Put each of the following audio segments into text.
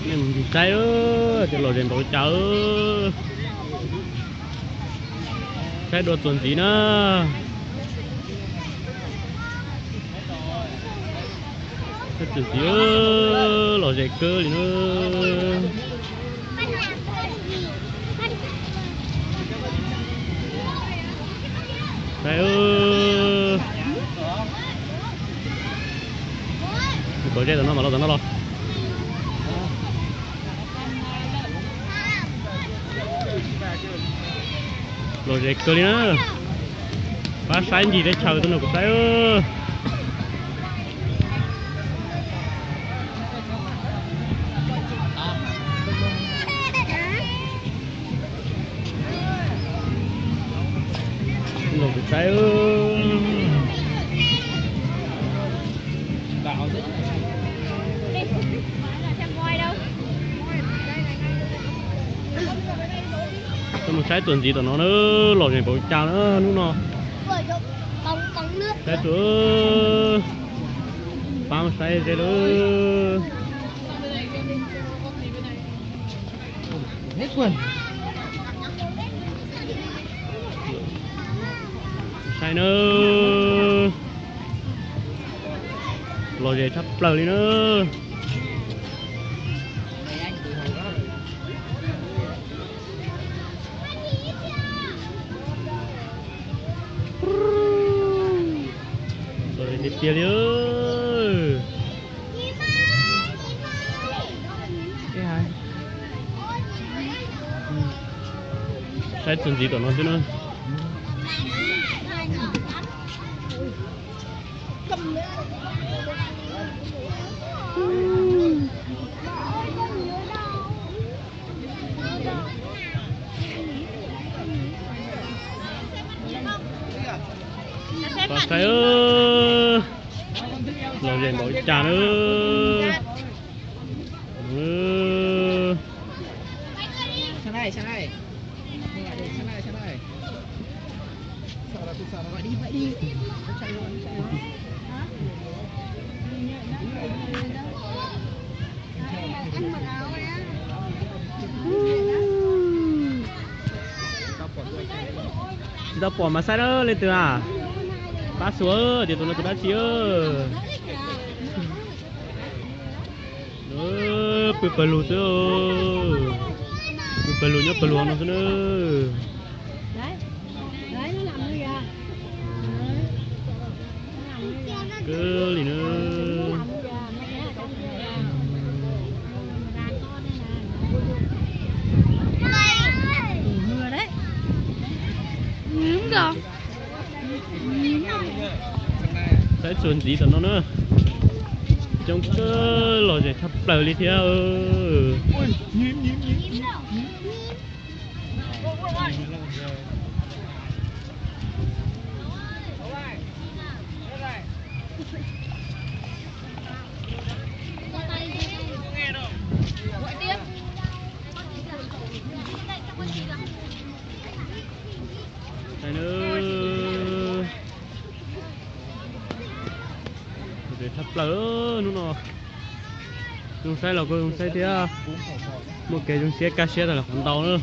Saib, cov lom zem npaum cas. Saib dua txuas ntxiv na. Saib txuas ntxiv, lom zem kawg li na. Saib, kom ze tom no mas los tom no los. Lom zem kawg li na. Pab saib ncig teb chaws tuaj no kuv saib. Los kuv saib. Mus saib txuas ntxiv tom no na, lom zem npaum cas na hnub no. Saib txuas, pab saib ze lawm. Saib na, lom zem tshaj plaws li na. Lom zem tiag tiag li. Saib txuas ntxiv tom no xwb na. Pab saib, lom zem npaum cas na. Tsis tau pom mas saib na leej twg na. Pab xua tias tus no tus dab tsi. Pw pawg lug xwb. Pw pawg lug nyob pawg lug no xwb na. Kawg li na. Saib txuas ntxiv tom no na. Coob kawg, lom zem tshaj plaws li thiab. Tshaj plaws hnub no. Zoo saib los kuj zoo saib thiab. Muaj kev zoo siab kaj siab tas los qhov ntau na.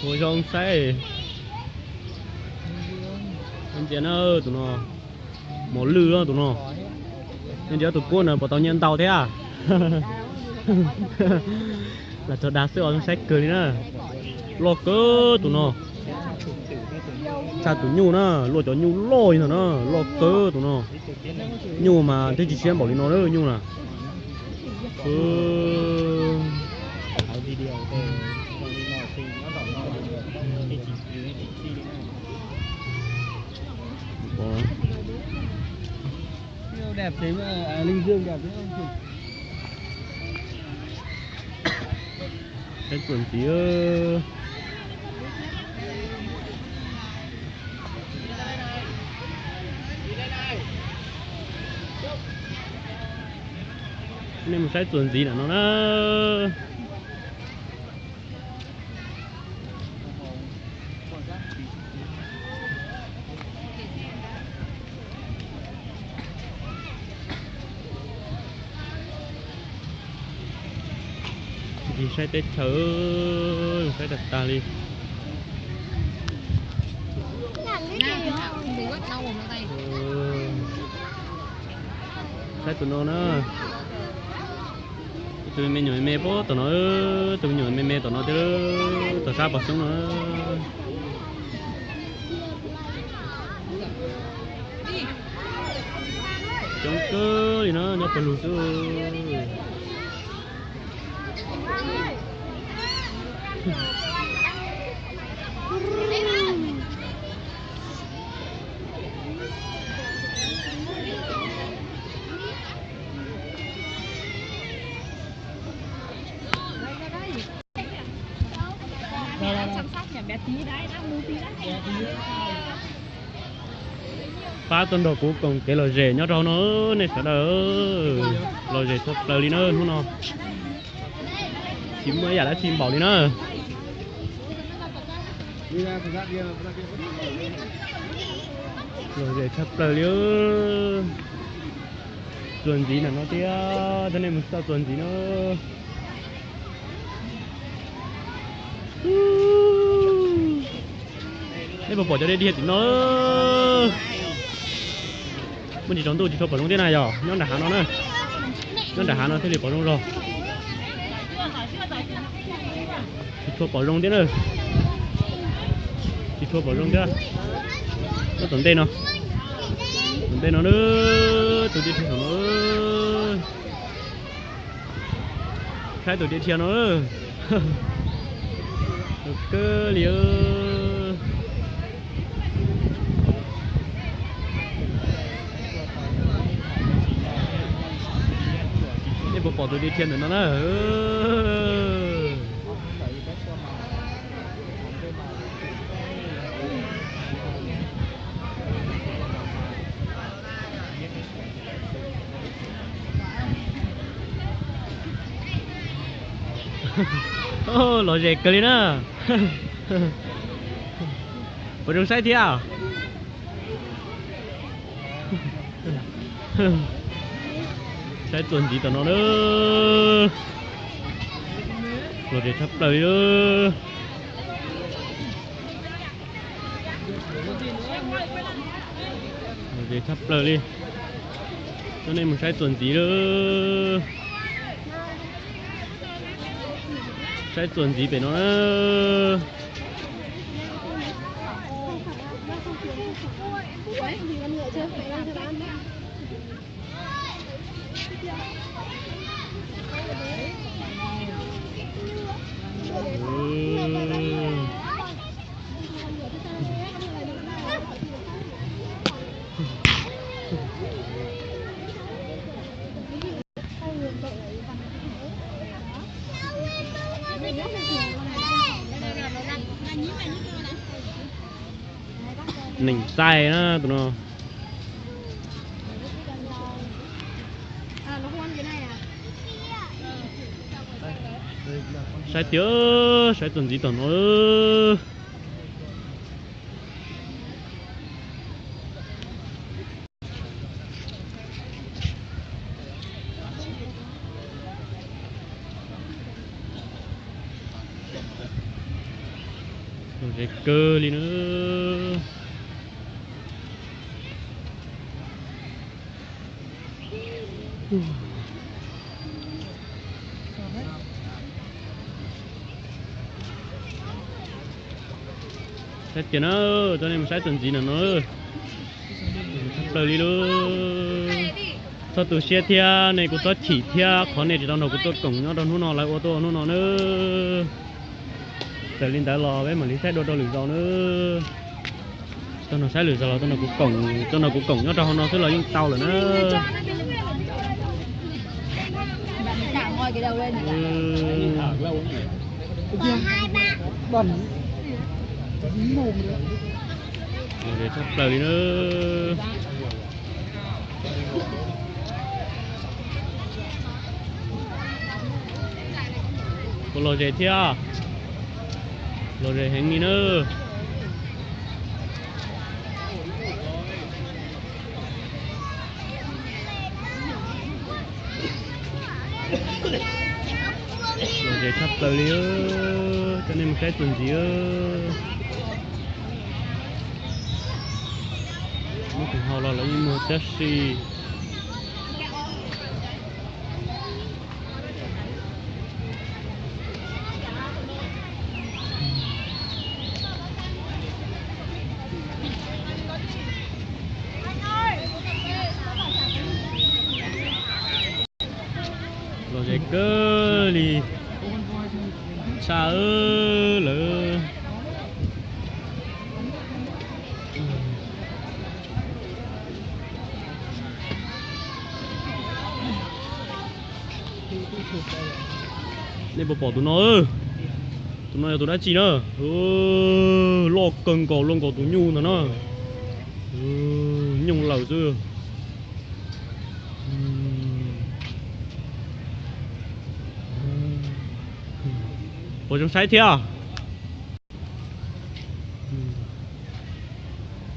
Ua zoo saib. Ntxias na tus no. Mos lwj tus no. Ntxias tus puab na puas tau nyiaj ntau thiab. Lam tso dag xwb os, zoo saib kawg li na. Loj kawg tus no. Tshaj tus nyuj na, luaj cov nyuj loj li ntawd na, loj kawg tus no. Nyuj mas twb tsis siab npaum li no na nyuj na. Saib txuas ntxiv. Nej mus saib txuas ntxiv ntawm no na. Ntxiv saib teb chaws, saib tag tag li. Saib tus no na. Tus me nyuam me me puag tom no, tus me nyuam me me tom no thiab, tom sab pov xoob no. Coob kawg li na, nyob pawg lug xwb. Pab tuaj nrog kuv koom kev lom zem nyob rau hauv no, nej sawv daws. Lom zem tshaj plaws li na hnub no. Tsis muaj ib yam dab tsi npaum li na. Lom zem tshaj plaws li. Txuas ntxiv ntawm no thiab, cov nej mus txoj txuas ntxiv no. Nej puas pom cov dej dhia tim no? Muaj tsis tsaus ntuj tsis tshua pom zoo thiab na, yog nyob nram hav no na. Nyob nram hav no thiaj li pom zoo zog. Tsis tshua pom zoo thiab na. Tsis tshua pom zoo thiab. Nyob tom ntej no. Tom ntej no na. Tus dej dhia tom no. Saib tus dej dhia no. Kawg li. Nej puas pom tus dej dhia ntawm no na? Lom zem kawg li na. Puas zoo saib thiab? Saib txuas ntxiv tom no na. Lom zem tshaj plaws li. Lom zem tshaj plaws li. Coj nej mus saib txuas ntxiv lawm. Saib txuas ntxiv pem no na. Neeg txaij na tus no. Saib tiag, saib txuas ntxiv tom no. Lom zem kawg li na. Saib tiag na, coj nej mus saib txuas ntxiv ntawm no. Tshaj plaws li lub. Txhob tu siab thiab, nej kuj txhob chim thiab, qhov nej tsis tau nrog kuv tuaj koom nyob rau hnub no, lawv ua tuaj ua hnub no na. Txawm li ntawd los peb mam li saib dua rau lwm zaus na. Tau nrog saib lwm zaus los tau nrog kuv koom, tau nrog kuv koom nyob rau hauv no xwb los yeej tau lawm na. Tshaj plaws li na. Puas lom zem thiab? Lom zem heev li na. Lom zem tshaj plaws li. Coj nej mus saib txuas ntxiv. Muab tus hau los lawv yeej muag tab sis lom zem kawg li. Tshaj lawm. Nej puas pom tus no? Tus no yog tus dab tsi na? Loj kawg nkaus, loj nkaus tus nyuj ntag na. Nyooj lawm xwb. Puas zoo saib thiab?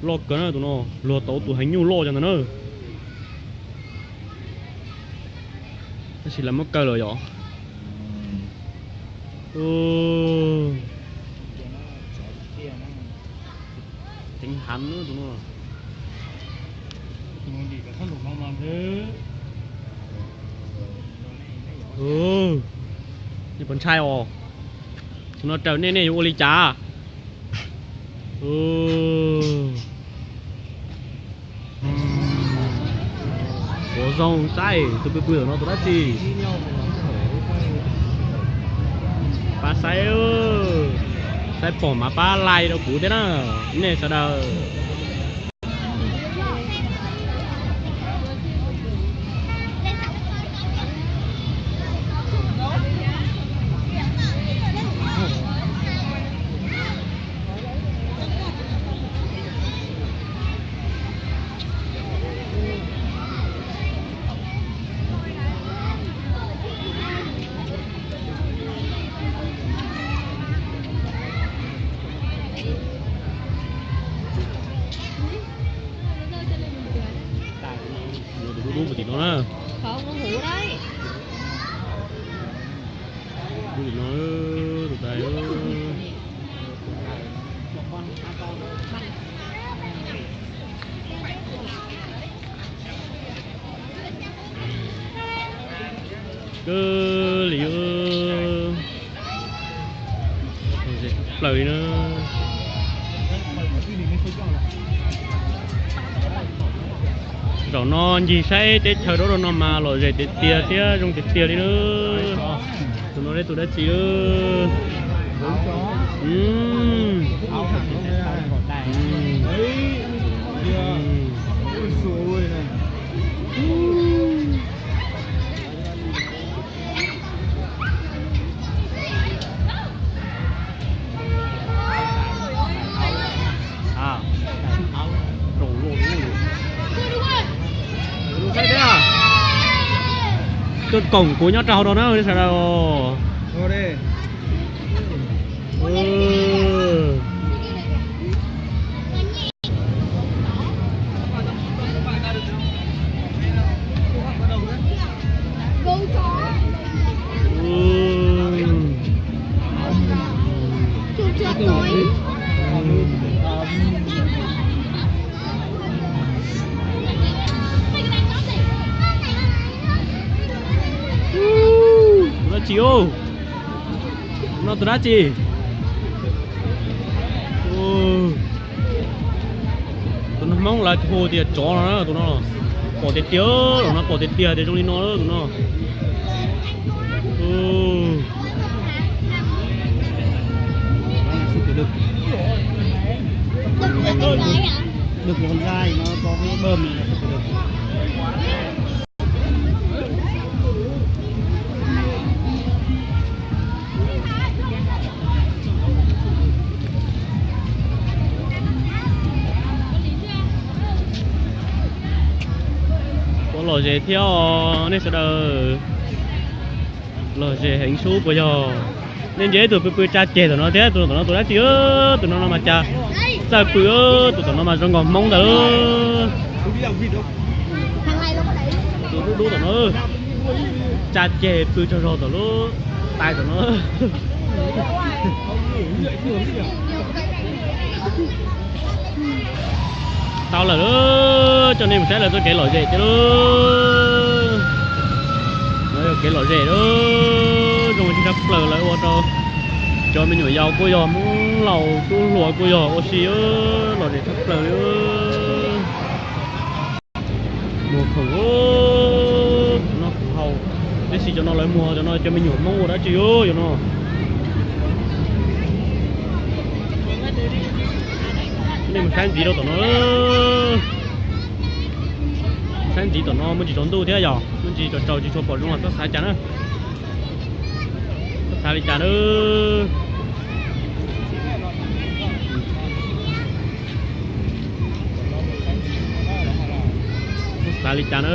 Loj kawg na tus no, luag tau tus heev nyuj loj cov ntawd na. Tab sis lawv muab kaw lawm yom. Teev hav tus no. Nej puas ntshai os? Tus no raws nej nej yuav ua li cas? Ua zoo saib tus pw pw ntawm no tus dab tsi. Pab saib, saib pom mas pab like rau kuv thiab na, nej sawv daws. Dub dub tim no na. Dub tim no, tus tais. Kawg li. Plaws li na. Zaum no ncig saib teb chaws dab laug no mas lom zem tiag tiag thiab zoo tiag tiag li na. Tus no neb tus dab tsi? Tuaj koom kuv nyob rau hauv no na sawv daws. Tus dab tsi? No tus dab tsi? Tus no Hmoob lawv hu tias tsov no na, tus no pom tiag tiag, los no pom tiag tiag tias zoo li no tus no. Puas lom zem thiab os nej sawv daws? Lom zem heev sub puas yog? Nej ntsia ib tug pw pw tsa ceg tom no thiab, tus tom no tus dab tsi, tus no no mas cas txawj pw, tus tom no mas zoo nkaus Hmoob ntag. Tus dub dub tom no, tsa ceg pw tsaug zog tom lub tais tom no. Tau lawm, coj nej mus saib lawv txoj kev lom zem thiab lauj. No yog kev lom zem lauj, zoo tshaj plaws lawv ua rau cov me nyuam yaus kuj yog, Hmoob laus tub hluas kuj yog, ua si lom zem tshaj plaws li. Muag khoom no khoom haus, tab sis cov no lawv muag cov no cov me nyuam Hmoob ua dab tsi yom no. Nej mus saib ntxiv rau tom no. Saib ntxiv tom no muaj ntsis tsaus ntuj thiab yom, muaj ntsis tsaus tsaus tsis tshua pom zoo los txhob xav cas na. Txhob xav li cas na. Txhob xav li cas na.